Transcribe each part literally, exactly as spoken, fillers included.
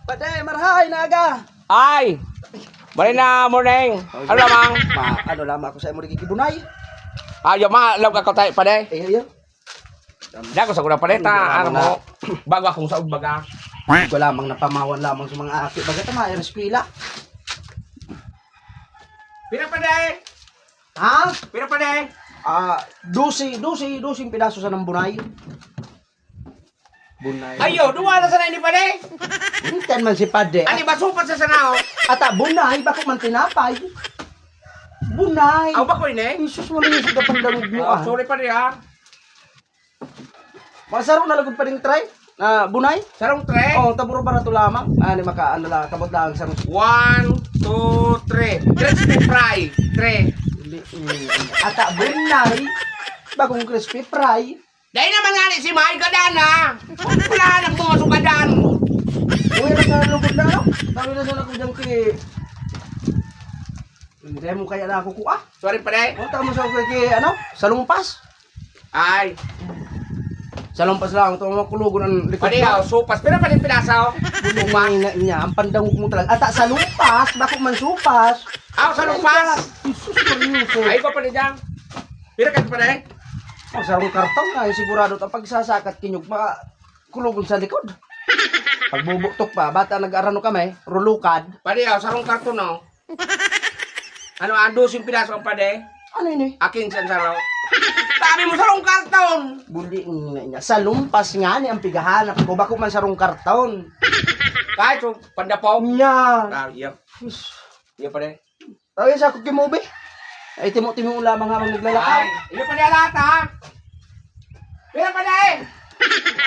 Pade, marahay na aga. Ay! Bali na morning. Ano lamang? Ma, ano lamang ako sa imo, di kikibunay. Ayo, ma, log ako tayo, pade. Eh, iyo. Dako sa kuna, pade, ta, Hindi ano na. mo, bago akong saog baga. Hindi ko lamang napamawan lamang sa mga aki. Baga ta, maayos eskwela. Pira, pade? Ha? Pira, pade? Ah, dose, dose, dose yung piraso sa nang bunay. Bunay. Ayo, duwa na sana ini, pade. Intan man si pade. Ani ba, supat sa sana, oh? Ata, bunay, bako man tinapay. Bunay. Aw, bako ini? Jesus, wala yung sa kapandangog mo, Oh, ah. sorry, pade, ha? Masaro na lagod pa ding try na bunay? Sarong tray? Oh, taburo barato lamang. Ani maka, ano lang, kabot lang sarong One, two, three. Crispy fry. Three. Hindi, mm, ata bunay. Bagong crispy fry. Dai naman nga ni si May gadan, ha? Wala nang mga sugadan. Uwi na sa lugod na, no? Sabi na sa lugod ng ki-, hindi mo kaya na ako kuha. Sorry, pare. Punta mo sa ki-, ano? Sa lumpas. Ay. Sa lumpas lang, ito mga kulugon ang likod Pare, mo. oh, supas. Pero pare, pinasa, oh. Supas. Ina niya, ang pandangog mo talaga. Ata sa lumpas, bako man supas. Ah, sa lumpas. Jesus, seryoso. Ay, ba pare dyan? Pira ka pare? Oh, sarong karton na, sigurado ta pagsasakat kinyog, ma-, kulugon sa likod. Pagbubuktok pa, bata nag-arano kami, rulukad. Pare, oh, sarong karton, oh. Ano, ang doseng piraso ang pade? Ano ini? Akin sa saro. Sabi mo, sarong karton! Buli nga niya. Sa lumpas nga ni ang pigahanap ko, bako man sarong karton. Kahit so, pandapog? Nya. Ah, iya. Sus. Iya, pare. Tawag sa ako kimobe. Ay, timo-timo lamang habang naglalakad. Ay, iya, pare, alata, ha? Pira pa na eh?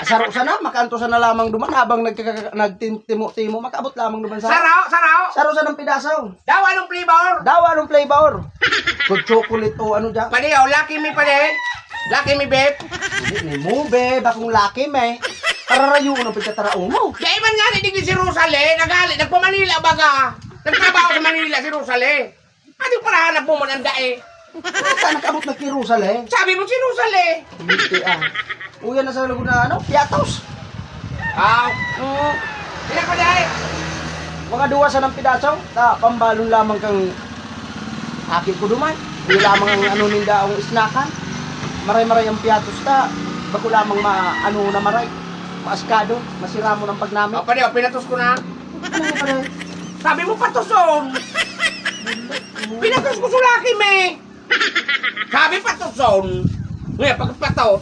Saro sana, makanto sana lamang duman habang nagkaka-, nagtimo-timo, makaabot lamang duman sa Saro, saro. Saro sa ng pidaso. Daw, anong flavor? Daw, anong flavor? Kung chocolate o ano dyan? Pare, oh, Lucky Me, pare. Lucky Me, babe. Hindi, ni mo, babe. Akong Lucky Me. Kararayo ko ng pagkataraon mo. Dahil man nga, hindi si Rosale. Nagali, nagpa-Manila baga. Nagtrabaho sa Manila si Rosale. Ano yung parahanap mo man ang dae? Saan nakaabot na ki Rosal, eh? Sabi mo si Rosal, eh. Hindi, ah. Uyan na sa lugod na, ano, piatos. Ah. Oo. Pira pa dae? Mga duwa sa nang pidaso, ta pambalon lamang kang aki ko duman. Di lamang ang ano ninda ang isnakan. Maray-maray ang piatos ta. Bako lamang ma-, ano na maray. Maaskado, masira mo ng pagnami. Oh, pare, oh, pinatos ko na. Ano yung pare? Sabi mo, patoson. Pinatos ko sulaki, me. Sabi, patoson. Ngayon, pagpatos.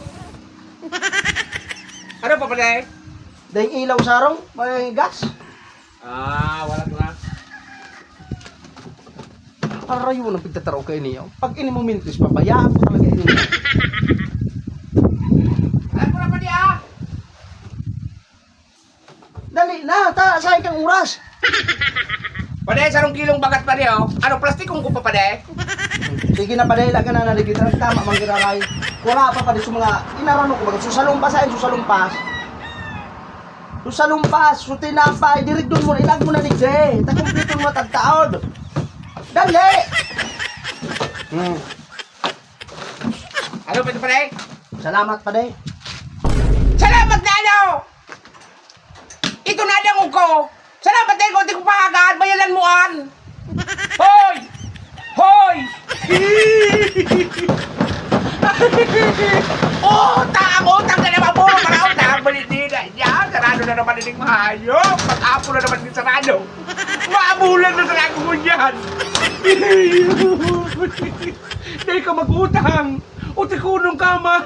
Ano pa, pare? Dahil ilaw sarong, may gas. Ah, wala ko na. Parayo ng pagtataro kayo niyo. Pag ini mo mintis, pabayaan ko talaga ini. Alam ko na, pare, ah. Dali na, ta, sayang kang oras. Pare, sarong kilong bagat, pare, oh. Ano, plastikong ko pa, pare? Sige na, pare, ilaga na, naligid na. Tama, manggiraray. Wala pa, pare, sa mga inarano ko, bagat. Susalumpas, ay, susalumpas. Susalumpas, su tinapay, dirigdon mo na, ilag mo na, digde. Takumpleto mo, tagtaod. Dali! Hmm. Ano pa ito, pare? Salamat, pare. Salamat na ano? Ito na dangog ko. Salamat na ikaw, di ko pahagaan, bayalan mo an. Hoy! Hoy! Utang, utang na naman, puro para utang, bali di na yan. Sarado na naman ining mahayop. Pag-apo na naman din sarado. Maabulan na sarado ko yan. Dahil ka mag-utang. O, tikunong ka man.